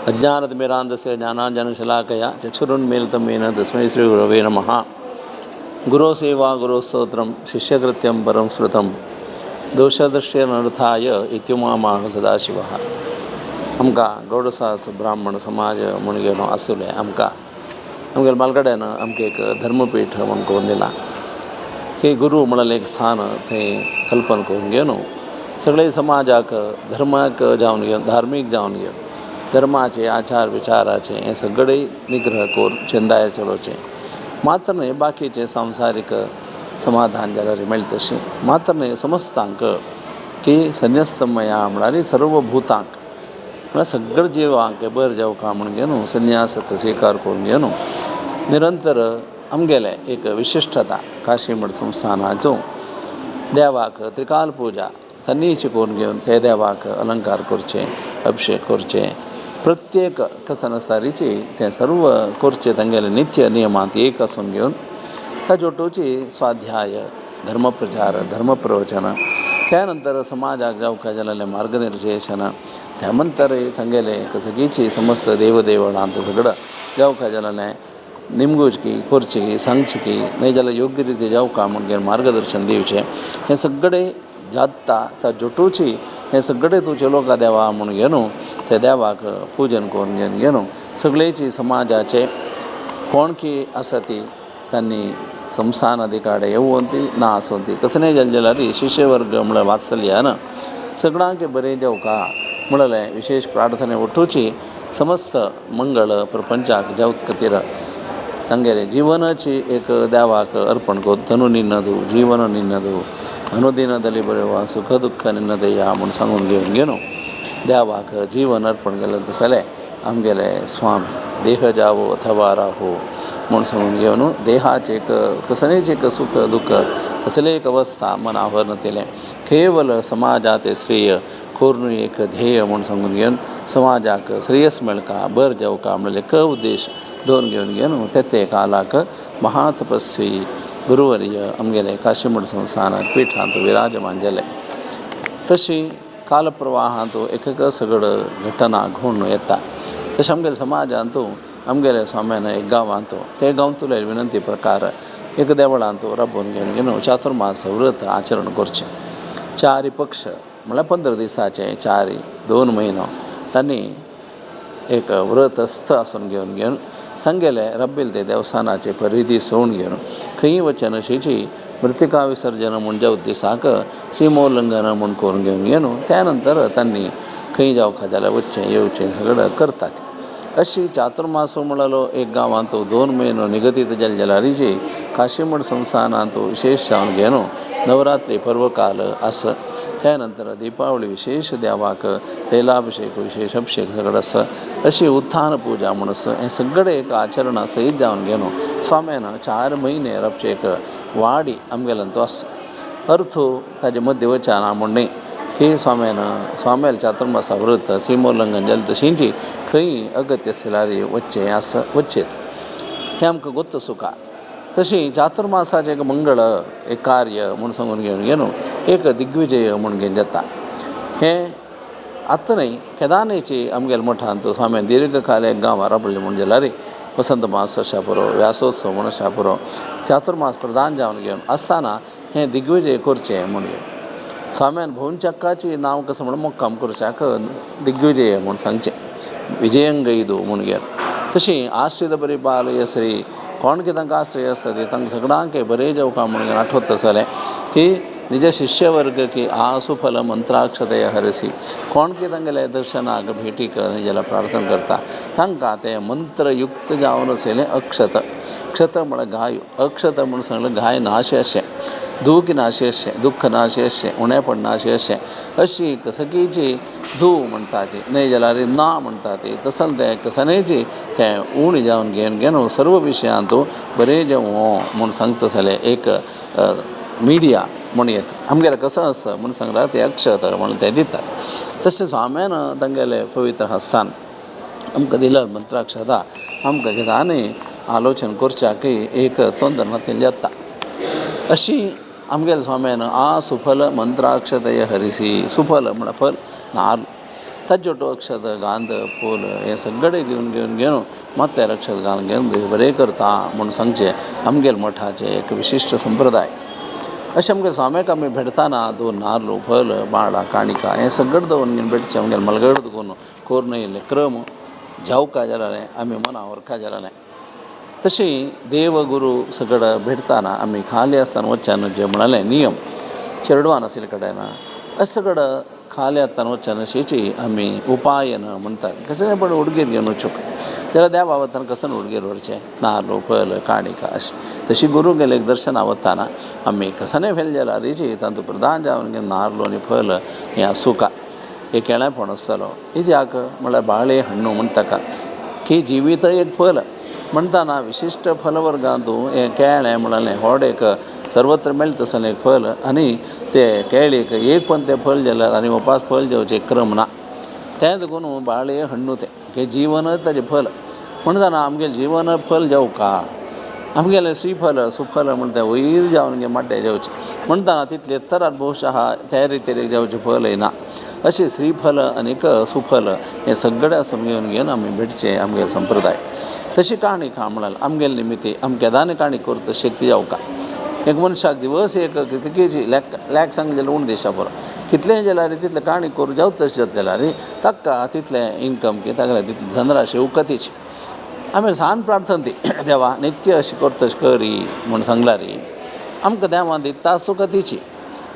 अज्ञानतिमिरान्धस्य ज्ञानाञ्जनशलाकया चक्षुरुन्मीलितं येन तस्मै श्रीगुरवे नमः. गुरो सेवा गुरो स्तोत्रं शिष्यकृत्यं परं श्रुतं दोषदृष्टिनर्थाय इत्युमामाह सदाशिवः. आमकां गौडसास ब्राह्मण समाज म्हूण घेवन आसुलें आमकां आमगेल्या म्हालगड्यान आमकां एक धर्मपीठ म्हूण करून दिलां की गुरू म्हळ्यार एक स्थान थंय कल्पना करून घेवन सगळे समाजाक धर्माक जावन घेवन धार्मीक जावन घेवन धर्माचे आचार विचाराचे हें सगळें निग्रह करून चंदाय चलोवचें मात्र न्हय बाकीचें संवसारीक समाधान जाल्यार मेळटा तशें मात्र न्हय समस्तांक की संन्यस्तमया म्हळ्यार सर्वभूतांक म्हळ्यार सगळे जिवांक बरें जावका म्हूण घेवन संन्यास स्विकार करून घेवन निरंतर आमगेलें एक विशिश्टता काशी मठ संस्थानाचो देवाक त्रिकाल पुजा तन्नीची करून घेवन ते देवाक अलंकार करचे अभिशेक करचे प्रत्येक कसनसारीची तें सर्व करचें तांगेलें नित्य नियमांत एक आसून घेवन ताजे ओटोची स्वाध्याय धर्मप्रचार धर्मप्रवचन त्या नंतर समाजाक जावका जालेलें मार्गनिर्देशन त्या नंतर तांगेलें सगळीची समस्त देवदेवळांत सगळं जावका जालेलें निमगुचकी करची सांगची न्हय जाल्यार योग्य रिती जावका म्हूण मार्गदर्शन दिवचें हें सगळें जाता ता जोटोची हें सगळें तूं चलोवका देवा म्हूण घेवन त्या देवाक पुजन करून घेवन घेवन सगळेची समाजाचे कोण की आसा ती तांणी संस्थान अधिकारे येवून ती ना आसूं ती कसलेय जालें जाल्यार शिश्यवर्ग म्हळ्यार वात्सल्यान सगळ्यांक बरें जावका म्हणलें विशेश प्रार्थने उठोवची समस्त मंगळ प्रपंचाक जावत खातीर तांगेले जीवनाची एक देवाक अर्पण करून तनु निन्नदू जीवन निन्नदू अनुदिनದಲ್ಲಿ ಬರೆಯುವ ಸುಖ ದುಃಖ ನಿನ್ನದಯ್ಯ म्हूण सांगून घेवन घेवन देवाक जीवन अर्पण केलें तसलें आमगेले स्वामी देह जावो अथवा राहो म्हूण सांगून घेवन देहाचें एक कसलेंच एक सुख दुःख कसलें एक अवस्था मनावर नातिल्लें केवल समाजाचे श्रेय कोरून एक ध्येय म्हूण सांगून घेवन समाजाक श्रेयस मेळका बरें जावका म्हणलें एक उद्देश दवरून घेवन घेवन ते ते कालाक महातपस्वी गुरुवर्य आमगेले काशीमठ संस्थानाक पिठांत विराजमान जाले. तशी कालप्रवाहांत एक एक सगळो घटना घडून येता. तशें आमगेले समाजांत आमगेले स्वाम्यान एक गांवांत ते गांवतले विनंती प्रकार एक देवळांत राबोवन घेवन घेवन चातुर्मास व्रत आचरण करचें. चारी पक्ष म्हळ्यार 15 दिसाचें चारी 2 म्हयनो तांणी एक व्रतस्थ आसून घेवन घेवन तांगेले रब्बील ते देवस्थानाचे परिधी सोडून घेवन खंय वचन अशीची मृत्तिका विसर्जन म्हूण ज्या दिसाक सीमोल्लंघन म्हूण करून घेवन घेवन त्या नंतर तांणी खंय जावका जाल्यार वचचें येवचें सगळें करतात. अशी चातुर्मास म्हणलो एक गांवांत 2 म्हयनो निगदीत जाले जाल्यारीची काशीमठ संस्थानांत विशेश जावन घेवन नवरात्री पर्वकाल आसा. त्या नंतर दीपावली विशेश देवाक तैलाभिषेक विशेष अभिषेक सगळें आसा. अशी उत्थान पुजा म्हूण आसा. हें सगळें एक आचरणा सयत जावन घेवन स्वाम्यान 4 म्हयने राबचें एक वाडी आमगेल्यान तो आसा. अर्थ ताजे मद्य वचना म्हूण न्हय की स्वाम्यान स्वाम्याल चातुर्मासा व्रत सीमोल्लंघन जालें तशींची खंय अगत्य आसल्यार वचचें आसा वचचें हें आमकां गोत्त सुखा. तशी चातुर्मासाचें एक मंगळ एक कार्य म्हूण सांगून घेवन घेवन एक दिग्विजय म्हूण घेवन जाता. हें आतां न्हय केदानेची आमगेल्या मठांत स्वाम्यान दीर्घकाल एक गांवां राबयलें म्हूण जाल्यार वसंत मास अशा पुरो व्यासोत्सव म्हूण अशा पुरो चातुर्मास प्रधान जावन घेवन आसतना हें दिग्विजय करचें म्हूण घेवन स्वाम्यान भुवनचक्काची नांव कसो म्हूण मुक्काम करच्याक दिग्विजय म्हूण सांगचें विजयंगैदू म्हूण घेवन तशी आश्रित परिपालय श्री कोण की तांकां आश्रय आसता ते तांकां सगळ्यांक बरें जावका म्हणून आठवत आसलें की निज शिष्यवर्ग की आसुफल मंत्राक्षतय हरसी कोण की तांगेले दर्शनाक भेटीक जाल्यार प्रार्थना करता तांकां ते मंत्रयुक्त जावन आशिल्लें अक्षत क्षत म्हळ्यार गाय अक्षत म्हूण सांगलें गाय नाशे अशें दूख नाशे अशें दुख्ख नाशे अशें उणेपण नाशे अशें अशी सगळीची धू म्हणटा ती न्हय जाल्यार ना म्हणटा ती तसलें तें कसलेंची तें उणें जावन घेवन घेवन सर्व विशयांत बरें जावं म्हूण सांगता जाल्यार एक मिडिया म्हूण येता आमगेलें कसो आसा म्हूण सांगलां तें अक्षत म्हूण तें दितात. तशें स्वाम्यान तांगेलें पवित्र हस्तान आमकां दिला मंत्राक्षता आमकां कितें आनी आलोचन करच्याक एक तोंदर नातीन जाता. अशी आमगेले स्वाम्यान आ सुफल मंत्राक्षतय हरिसी सुफल म्हळ्यार फल नार्ल ताज्यो अक्षत गांध फूल हें सगळें दिवन घेवन घेवन माथ्यार अक्षत घालून घेवन देव बरें करता म्हूण सांगचें आमगेले मठाचें एक विशिश्ट संप्रदाय. अशें आमगे स्वाम्याक आमी भेटतना दोन नाल्ल फल माळा काणिकां हें सगळें दवरून घेवन भेटचें आमगेलें मलगड दवरून कोरून येयल्लें क्रम जावका जाल्यार आमी मना व्हरका जाल्यार तशी देव गुरू सगळें भेटतना आमी खाली आसतना वचचें जें म्हणालें नियम चेडवान आशिल्ले कडेन अशें सगळें खाली हातान वचचें अशीची आमी उपायन म्हणटात. कसलें पण उडगीर घेवन वचूंक जाल्यार देवा वतान कसलें उडगीर व्हरचें नाल्ल फल काणिकां अशें. तशी गुरू गेले दर्शना वतना आमी कसलें व्हेलें जाल्यार तातूंत प्रधान जावन नाल्ल आनी फल हें आसूंका एक केळेपण आसतलो. कित्याक म्हळ्यार बाळे हण्णू म्हणटा ताका की जिवीत एक फल म्हणटना विशिश्ट फलवर्गांतू हें केळें म्हणालें व्हड एक सर्वत्र मेळटा तसलें एक फल आनी ते केळीक एक पण तें फल जाल्यार आनी उपास फल जेवचें क्रम ना तें देखून बाळे हण्णू तें हें जिवनच ताजें फल म्हणटना आमगेलें जिवन फल जेवका आमगेलें श्रीफल सुफल म्हणटा वयर जावन गे माड्डे जेवचें म्हणटना तितलें तरात बहुशः त्या रितीन जेवचें फल येना. अशें श्रीफल आनीक सुफल हें सगळें आसून घेवन घेवन आमी भेटचें आमगेले संप्रदाय. तशी काणी खा म्हळ्यार आमगेले निमित्ती आमी केदानी काणी करता शक्ती जावका एक मनशाक दिवस एक कितकेची लॅक लॅक सांगलें जाल्यार उण दिशा पुरो कितलेंय जाल्यार तितलें काणी करूं जावं तशें जातलें जाल्यार ताका तितलें इनकम की ताका तितली धनराशी उकतीची. आमी सान प्रार्थना ती देवा नित्य अशें करता तशें करी म्हूण सांगल्यार आमकां देवान दिता सुखतीची.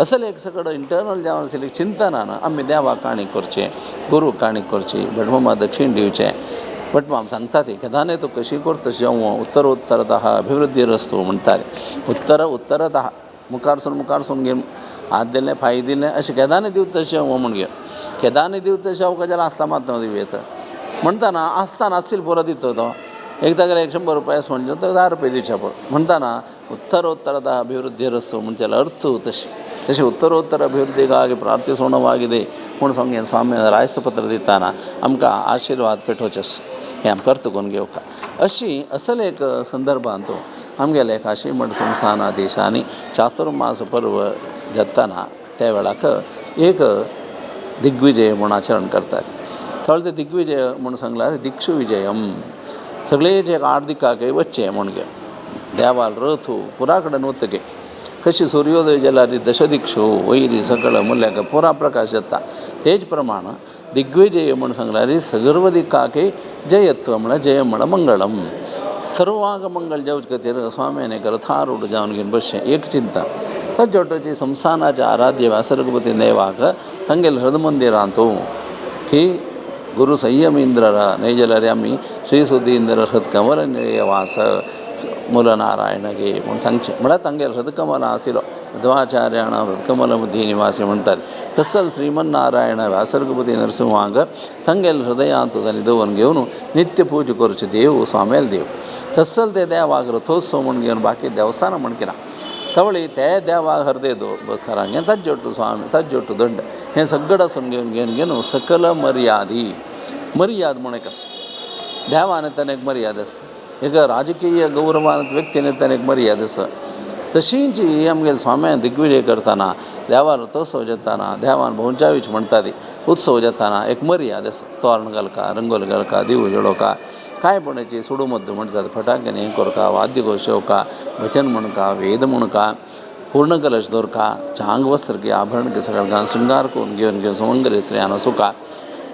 असलें एक सगळें इंटरनल जावन आशिल्लें चिंतनान आमी देवाक काणी करचें गुरूक काणी करची भटमामा दक्षीण दिवचें. भटमाम सांगता ती केदाने तूं कशी करता तशें जावं उत्तरोत्तरतः अभिवृद्धिरस्तु म्हणटाले. उत्तर उत्तरतः मुखारसून मुखारसून घेवन हात दिलें फाय दिलें अशें केदानी दिवता तशें जावं म्हूण घेवन केदानी दिवता तशें जावं जाल्यार आसता मात दिवं येता म्हणटना आसतना आशिल्लो पुरो दिता तो एक तागेले 100 रुपया आसा म्हणजे तो 10 रुपया दिवचे पुरो म्हणटना उत्तरोत्तरतः ಅಭಿವೃದ್ಧಿರಸ್ತು ಮುಂಚೆಲ್ಲ ಅರ್ಥ ತಶ್ ತಶ್ ಉತ್ತರೋತ್ತರ ಅಭಿವೃದ್ಧಿಗಾಗಿ ಪ್ರಾರ್ಥಿಸೋಣವಾಗಿದೆ म्हूण सांगेन स्वामी रायसपत्र दिताना आमकां आशिर्वाद पेटोवचे हें आमकां अर्थ करून घेवका. अशी असले एक संदर्भांत आमगेले काशी मठ संस्थाना देशांनी चातुर्मास पर्व जाताना त्या वेळाक एक दिग्विजय म्हूण आचरण करतात. थळ ते दिग्विजय म्हूण सांगल्यार दिक्षु विजयम सगळे जे 8 दिकाक वचचें म्हूण घे देवाल रथ पुरा कडेन वतगे कशी सूर्योदय जाल्यार दशदिक्षु वयरी सगळो मुल्याक पुरा प्रकाश जाता तेच प्रमाण दिग्विजय म्हूण सांगल्यार सर्व दिकाक जयत्व म्हळ्यार जय म्हळ्यार मंगळम सर्वांग मंगल जावचे खातीर स्वाम्यान एक रथारूढ जावन घेवन बसचें एक चिंता. ताज्या संस्थानाच्या आराध्य व्यासरघुपती देवाक तांगेले हृदमंदिरांतू की गुरु संयमींद्र नैजल्यार आमी श्री सुधींद्र हृदकमल निवास मूलनारायणगे म्हूण सांगचें म्हळ्यार तांगेले हृदकमल आशिल्लो मध्वाचार्याण हृदकमल मध्ये निवासी म्हणटात. तसोच श्रीमन्नारायण व्यासरघुपती नरसिंहांक तांगेले हृदयांत तांणी दवरून घेवन नित्य पूजा करचे देव स्वामेल देव तसल ते देवाक रथोत्सव म्हूण घेवन बाकी देवस्थानां म्हूण किना तवळी ते देवाक हरदे दो खरांगे ताज्जोट्टु स्वामी ताज्जोट्टु दंड हें सगळें आसून घेवन घेवन घेवन सकल मर्यादी मर्याद म्हूण एक आसा देवान ताणें एक मर्याद आसा एक राजकीय गौरवान व्यक्तीन ताणें एक मर्याद आसा. तशीच ही आमगेले स्वाम्यान दिग्विजय करतना देवार रथोत्सव जाताना देवान भोंवचावीच म्हणटा ती उत्सव जाताना एक मर्याद आसा तोरण घालका रंगोली घालका दिवो जळोवका कांय पणाची सुडूमद्दू म्हणटात फटाक्यांनी हें करका वाद्यघोश येवका भजन म्हणका वेद म्हणका पूर्ण कलश दवरका चांग वस्त्र की आभरण की सगळें घालून शृंगार करून घेवन घेवन सुमंगली स्त्रियान सुका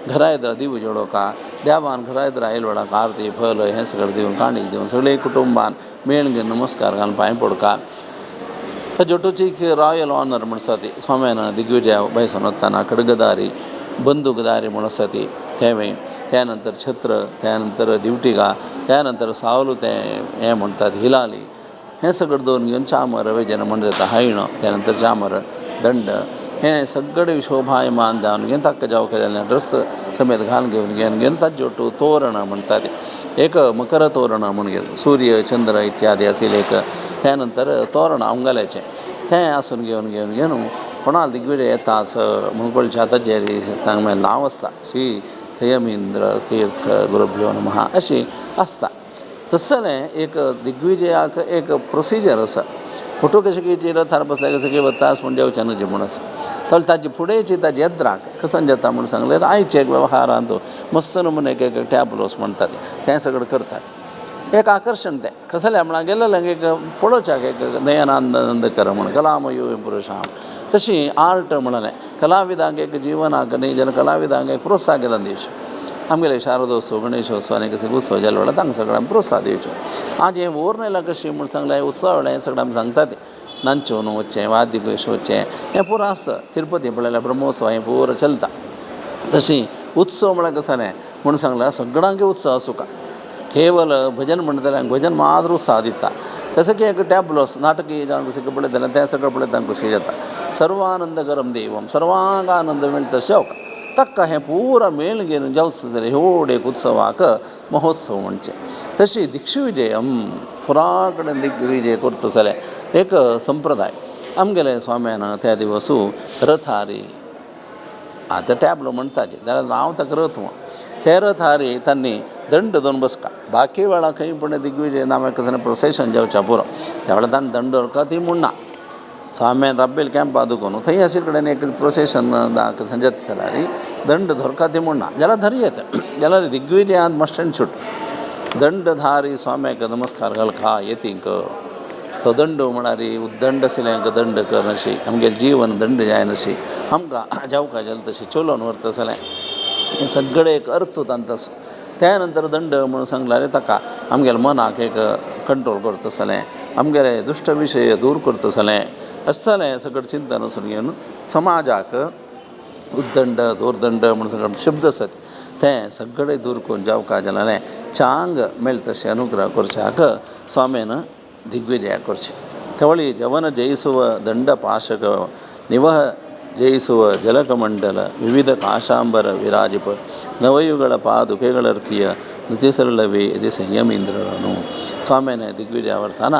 घरा येता दिवो जळोवका देवान घरा येता आयल वेळाक आरती फल हें सगळें दिवन काणीक दिवन सगळे कुटुंबान मेळ घेवन नमस्कार घालून पांय पडका. ताज्या एक रॉयल ऑनर म्हण आसा ती स्वाम्यान दिग्विजया बैसून वतना खडगदारी बंदूकदारी म्हूण आसा ती तेंवूय त्यानंतर छत्र त्यानंतर दिवटिका त्यानंतर सावल तें हें म्हणटात हिलाली हें सगळें दवरून घेवन चामर वेजन म्हण जाता हायणो त्यानंतर चामर दंड हें सगळें शोभायमान जावन घेवन ताका जावका जाल्यार ड्रेस समेत घालून घेवन घेवन घेवन ताज्यो तोरण म्हणटात एक मकर तोरण म्हूण घेवन सूर्य चंद्र इत्यादी आशिल्लें एक त्यानंतर तोरण अंगल्याचें तें आसून घेवन घेवन घेवन कोणा दिग्विजय येता असं म्हूण कळचें ताजेर तांगेलें नांव आसता श्री संयमींद्र तीर्थ गुरुभ्यो नमः अशी आसता. तसलें एक दिग्विजयाक एक प्रोसिजर आसा. फोटो कशें की रथार बसले सगळीं वता म्हूण देंवचे न्हय म्हूण आसा चल ताजे फुडें ताजे येद्राक कसन जाता म्हूण सांगलें आयचे एक वेव्हारांत मस्त नमुने एक एक टॅबलोस म्हणटात तें सगळें करतात एक आकर्शण तें कसलें म्हळ्यार गेल्लें एक पळोवच्याक एक नयनानंद कर म्हूण कलामयो पुरुशा तशी आर्ट म्हणलें कलाविदांक एक जिवनाक न्ही जाल्यार कलाविदांक एक प्रोत्साहन दिवचें आमगेले शारदोत्सव गणेशोत्सव आनी कसले उत्सव जाले वेळार तांकां सगळ्यांक प्रोत्साहन दिवचें आज हें ओर्नेला कशी म्हूण सांगलें उत्सवा वेळार हें सगळें आमी सांगतात नाचून वचचें वाद्य कशें वचचें हें पुरो आसा तिरुपती पळयल्यार ब्रह्मोत्सव हें पुरो चलता तशी उत्सव म्हळ्यार कसो न्हय म्हूण सांगलां सगळ्यांक उत्सव आसूका केवल भजन म्हणटल्यांक भजन मात्र उत्साह दिता तशें की एक टॅबलोस नाटकी जावं कशें पळयता तें सगळें पळयता खुशी जाता सर्वानंद करम देवम सर्वांक आनंद मेळटा तशें ताका हें पुरा मेळ घेवन जावचो जाल्यार व्हड एक उत्सवाक महोत्सव म्हणचें तशी दिक्षुविजयम पुरा कडेन दिग्विजय करता जाल्यार एक संप्रदाय आमगेले स्वाम्यान त्या दिवसू रथारी आतां टॅबलो म्हणटाचे जाल्यार हांव ताका रथ म्हण ते रथारी तांणी दंड दोन बसका बाकी वेळा खंय पण दिग्विजय नामा कसलें प्रोसेशन जावच्या पुरो त्या वेळार तांणी दंड दवरका ती म्हणना स्वाम्यान रब्बेल कॅम्पा दुखून थंय आशिल्ले कडेन एक प्रोसेशन जाता जाल्यार दंड धरका ती म्हणना जाल्यार धरी येता जाल्यार दिग्विजयांत मस्ट अँड should दंडधारी स्वाम्याक नमस्कार घालका येतींक तो दंड म्हळ्यार उद्दंड आशिल्ल्यांक दंड करनशी आमगेलें जीवन दंड जायनाशी आमकां जावका जाल तशें चलोवन व्हरता जाल्यार हें सगळें एक अर्थ तांचो त्या नंतर दंड म्हणून सांगल्यार ताका आमगेल्या मनाक एक कंट्रोल करता जालें आमगेले दुश्ट विशय दूर करता जालें अशें जालें सगळें चिंतन वचून घेवन समाजाक उद्दंड दोर्दंड म्हूण सगळे शब्द आसात तें सगळें दूर करून जावका जाल्यार चांग मेळटा तशें अनुग्रह करच्याक स्वामीन दिग्विजया करचें तवळी जवन जಯಿಸುವ ದಂಡ ಪಾಶಕ ನಿವಹ ಜಯಿಸುವ ಜಲಕಮಂಡಲ ವಿವಿಧ ಕಾಶಾಂಬರ ವಿರಾಜಿಪ ನವಯುಗಳ ಪಾದುಕೆಗಳರ್ತಿಯ ನುತಿಸರಳವೇ ಇದು ಸಂಯಮೀಂದ್ರನು ಸ್ವಾಮಿನ ದಿಗ್ವಿಜಯ ಅವರ್ತಾನ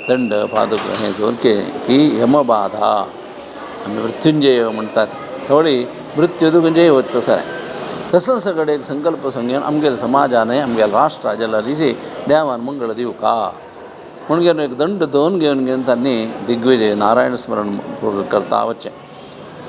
ದಂಡ ಪಾದುಕ हे सोरके की यमबाधा आमी मृत्युंजय म्हणटात थोडी मृत्यू जय वता सर तसो सगळें एक संकल्प सांगून आमगेल्या समाजान आमगेल्या राष्ट्रा जाल्यार देवान मंगळ दिवका म्हूण घेवन एक दंड दोन घेवन घेवन तांणी दिग्विजय नारायण स्मरण करता वचचें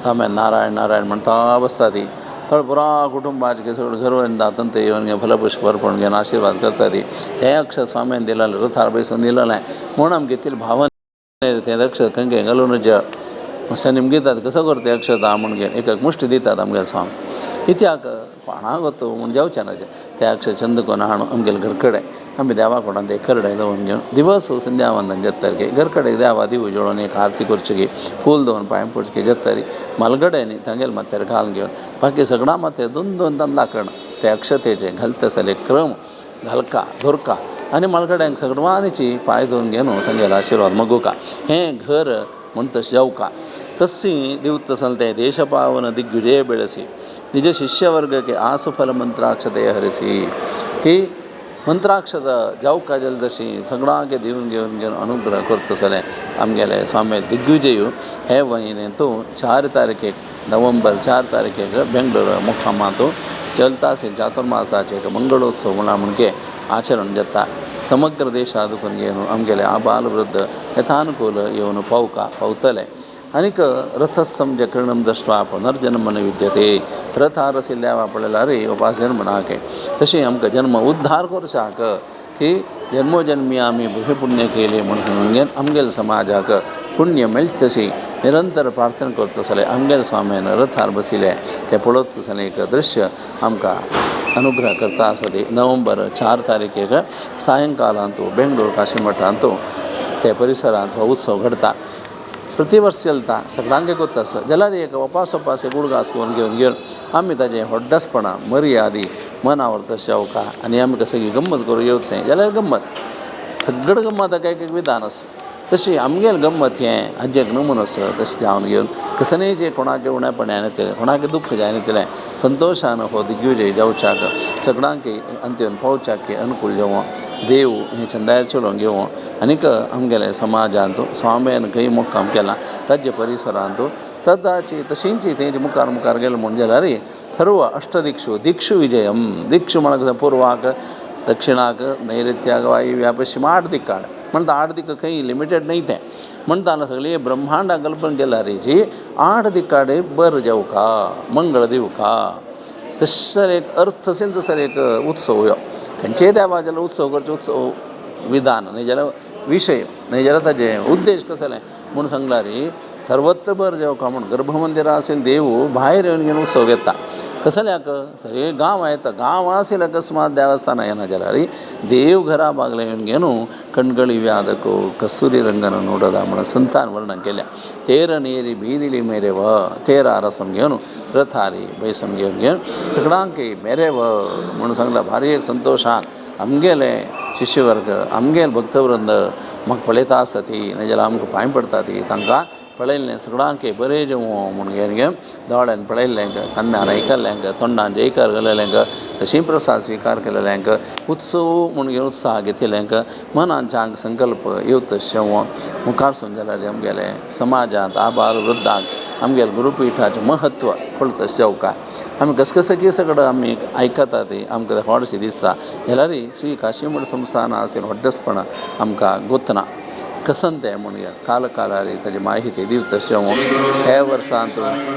स्वाम्यान नारायण नारायण म्हणटा बसता ती थोडे पुरा कुटुंबाचे सगळें घर ತಂತೆ येवन फलपुष्प अर्पण घेवन आशिर्वाद करता ती हें अक्षर स्वाम्यान दिलेलें रथार बसून दिलेलें म्हूण आमगे तितली भावना तें अक्षर खंय घालून मातशें निमगितात कसो करता अक्षता म्हूण घेवन एक मुश्टी दितात आमगेले स्वामी कित्याक कोणाक वता म्हूण जावचें ना तें अक्षर चंद कोन्न हाडून आमगेले घर कडेन आमी देवा कोणाक ते करडे दवरून घेवन दिवस संध्यावंदन जातकीर घर कडेन देवा दिवो जळोवन एक आरती करची फूल दवरून पांय पडचे जातरी मालगड्यांनी तांगेले माथ्यार घालून घेवन बाकी सगळ्या माथ्यार दोन दोन तान लाकण ते अक्षतेचे घालता आसले क्रम घालका धोरका आनी मालगड्यांक सगळ्यांची पांय धुवन घेवन तांगेलो आशिर्वाद मागुका हें घर म्हूण तशें जावका तस्सी दिवत ते ದೇಶಪಾವನ ದಿಗ್ವಿಜಯ ಬೆಳೆಸಿ ನಿಜ ಶಿಷ್ಯವರ್ಗಕ್ಕೆ ಆಸುಫಲ ಮಂತ್ರಾಕ್ಷತೆಯ ಹರಿಸಿ की मंत्राक्षत जावका जाल तशी सगळ्यांक दिवन घेवन घेवन अनुग्रह करता जाल्यार आमगेले स्वामी दिग्विजय हे म्हयन्यांतू 4 तारखेक नोव्हेंबर 4 तारखेक बेंगलोर मुक्कामांतू चलता चातुर्मासाचे एक मंगळोत्सव म्हणा म्हणजे आचरण जाता समग्र देशादून घेवन आमगेले आबाल वृद्ध यथानुकूल येवन पावका पावतले आनीक रथस्थम जकर्णम दृष्ट्वा पुनर्जन्म न विद्यते रथार आशिल्ल्या वापरलेल्या रे उपास जन्म नाके तशें आमकां जन्म उद्धार करच्याक की जन्मोजन्मी आमी पुण्य केले म्हणून आमगेले समाजाक पुण्य मेळचें तशी निरंतर प्रार्थना करता जाल्यार आमगेले स्वाम्यान रथार बशिल्ले तें पळोवप जाल्यार एक दृश्य आमकां अनुग्रह करता आसा ती नोव्हेंबर 4 तारखेक सायंकालांतू बेंगलोर काशीमठांतू ते परिसरांत हो उत्सव घडता प्रति वर्स चलता सगळ्यांक गोत्ता आसा जाल्यार एक उपास उपास एक उडगास करून घेवन घेवन आमी ताजें व्हड्डसपणां मर्यादी मनावर तशें जावका आनी आमकां सगळी गम्मत करूं येवच न्हय जाल्यार गम्मत सगळें गम्मत एक एक विधान आसा तशी आमगेलें गम्मत हें आजेक नमून आसा तशें जावन घेवन कसलेंय जें कोणाचें उणेपण जायना कोणाक दुख्ख जायना संतोशान हो दिग्विजय जावच्याक सगळ्यांक अंतेन पावच्याक अनुकूल जावं देव हें चंदायर चलोवन घेवं आनीक आमगेले समाजांत स्वाम्यान खंय मुक्काम केला ताजे परिसरांत तदाची तशींची तेंचे मुखार मुखार गेले म्हूण जाल्यार सर्व अष्टदिक्षु दिक्षु विजयम दिक्षु म्हळ्यार पूर्वाक दक्षिणाक नैऋत्याक वायव्या पश्चिम 8 दिक्काड म्हणटा आठ दिका खंय लिमिटेड न्हय तें. म्हणटा सगळी ब्रह्मांडा कल्पना केल्यारीची आठ दिकाडे बर जेवका मंगळ दिवका. तशें एक अर्थ असेल तसो एक उत्सव ह्यो खंयचेय देवा जाल्यार उत्सव करचे उत्सव विधान न्हय जाल्यार विशय न्हय जाल्यार ताजें उद्देश कसलें म्हूण सांगल्यार सर्वत्र बर जेवका म्हूण गर्भमंदिरा आसून देव भायर येवन घेवन उत्सव घेता. कसल्याक सगळे गांव येता गांव आसेल अकस्मात देवस्थानां येना जाल्यार देव घरा बागले येवन घेवन कणकणी व्यादको कस्तुरी रंगन नोडदा म्हण संतान वर्णन केल्या. तेर नेरी बीदिली मेरेव तेरा रसम घेवन रथारी बैसून घेवन घेवन सगळ्यांक मेरेव म्हूण सांगला. भारी एक संतोशान आमगेले शिश्यवर्ग आमगेले भक्तवृंद म्हाका पळयता आसता ती नाजाल्यार आमकां पांय पडटा ती तांकां पळयल्लें सगळ्यांक बरें जेवूं म्हूण घेवन घेवन दोळ्यान पळयल्ल्यांक कानान आयकल्ल्यांक तोंडान जयकार घालल्यांक तशी प्रसाद स्विकार केलेल्यांक उत्सव म्हूण घेवन उत्साह घेतिल्ल्यांक मनान चांग संकल्प येवतशें मुखार सून जाल्यार आमगेले समाजांत आबाल वृद्धांक आमगेले गुरुपिठाचें महत्व कळतशें जावका. आमी घसघसकी सगळं आमी आयकता ती आमकां व्हडशें दिसता जाल्यार श्री काशीमठ संस्थान आसून व्हड्डसपणां आमकां गोतना कसन तें म्हूण काल कालारी ताजी माहिती दिवतशें हे वर्सांत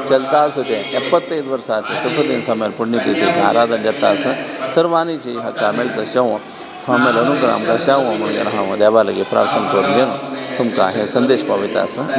चलता आसा तें 75 वर्सां सुखदेव स्वाम्याल पुण्यतिथी आराधन जाता आसा सर्वांनीची हाका मेळतशें स्वाम्याल अनुग्रह आमकां शेव म्हूण हांव देवा लागीं प्रार्थना करून घेवन तुमकां हे संदेश पावयता आसा.